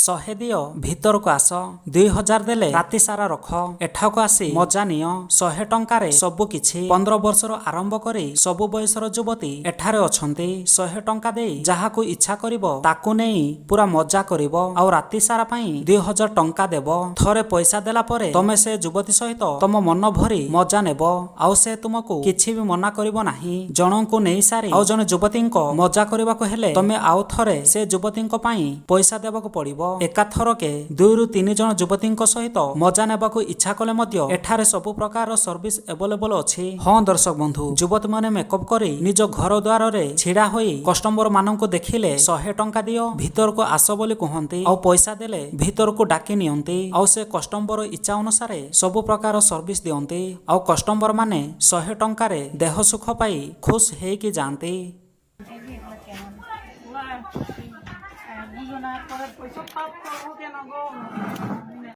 100 ଦିଅ, ଭିତରକୁ ଆସ। 2000 ଦେଲେ ରାତି ସାରା ରଖ, ଏଠାକୁ ଆସି ମଜା ନିଅ। 100 ଟଙ୍କାରେ ସବୁ କିଛି। 15 ବର୍ଷରୁ ଆରମ୍ଭ କରି ସବୁ ବୟସର ଯୁବତୀ ଏଠାରେ ଅଛନ୍ତି। 100 ଟଙ୍କା ଦେଇ ଯାହାକୁ ଇଚ୍ଛା କରିବ ତାକୁ ନେଇ ପୁରା ମଜା କରିବ, ଆଉ ରାତି ସାରା ପାଇଁ 2000 ଟଙ୍କା ଦେବ। ଥରେ ପଇସା ଦେଲା ପରେ ତମେ ସେ ଯୁବତୀ ସହିତ ତମ ମନ ଭରି ମଜା ନେବ, ଆଉ ସେ ତୁମକୁ କିଛି ବି ମନା କରିବ ନାହିଁ। ଜଣଙ୍କୁ ନେଇ ସାରି ଆଉ ଜଣେ ଯୁବତୀଙ୍କ ମଜା କରିବାକୁ ହେଲେ ତମେ ଆଉ ଥରେ ସେ ଯୁବତୀଙ୍କ ପାଇଁ ପଇସା ଦେବାକୁ ପଡିବ। ଏକାଥରକେ ଦୁଇରୁ ତିନି ଜଣ ଯୁବତୀଙ୍କ ସହିତ ମଜା ନେବାକୁ ଇଚ୍ଛା କଲେ ମଧ୍ୟ ଏଠାରେ ସବୁ ପ୍ରକାରର ସର୍ଭିସ ଆଭେଲେବଲ ଅଛି। ହଁ ଦର୍ଶକ ବନ୍ଧୁ, ଯୁବତୀମାନେ ମେକଅପ୍ କରି ନିଜ ଘର ଦ୍ୱାରରେ ଛିଡା ହୋଇ କଷ୍ଟମର ମାନଙ୍କୁ ଦେଖିଲେ 100 ଟଙ୍କା ଦିଅ, ଭିତରକୁ ଆସ ବୋଲି କୁହନ୍ତି, ଆଉ ପଇସା ଦେଲେ ଭିତରକୁ ଡାକି ନିଅନ୍ତି, ଆଉ ସେ କଷ୍ଟମର ଇଚ୍ଛା ଅନୁସାରେ ସବୁ ପ୍ରକାର ସର୍ଭିସ ଦିଅନ୍ତି, ଆଉ କଷ୍ଟମର ମାନେ 100 ଟଙ୍କାରେ ଦେହ ସୁଖ ପାଇ ଖୁସ ହେଇକି ଯାଆନ୍ତି। বুঝো না, পরের পয়সা পাপ করবো কেন গো?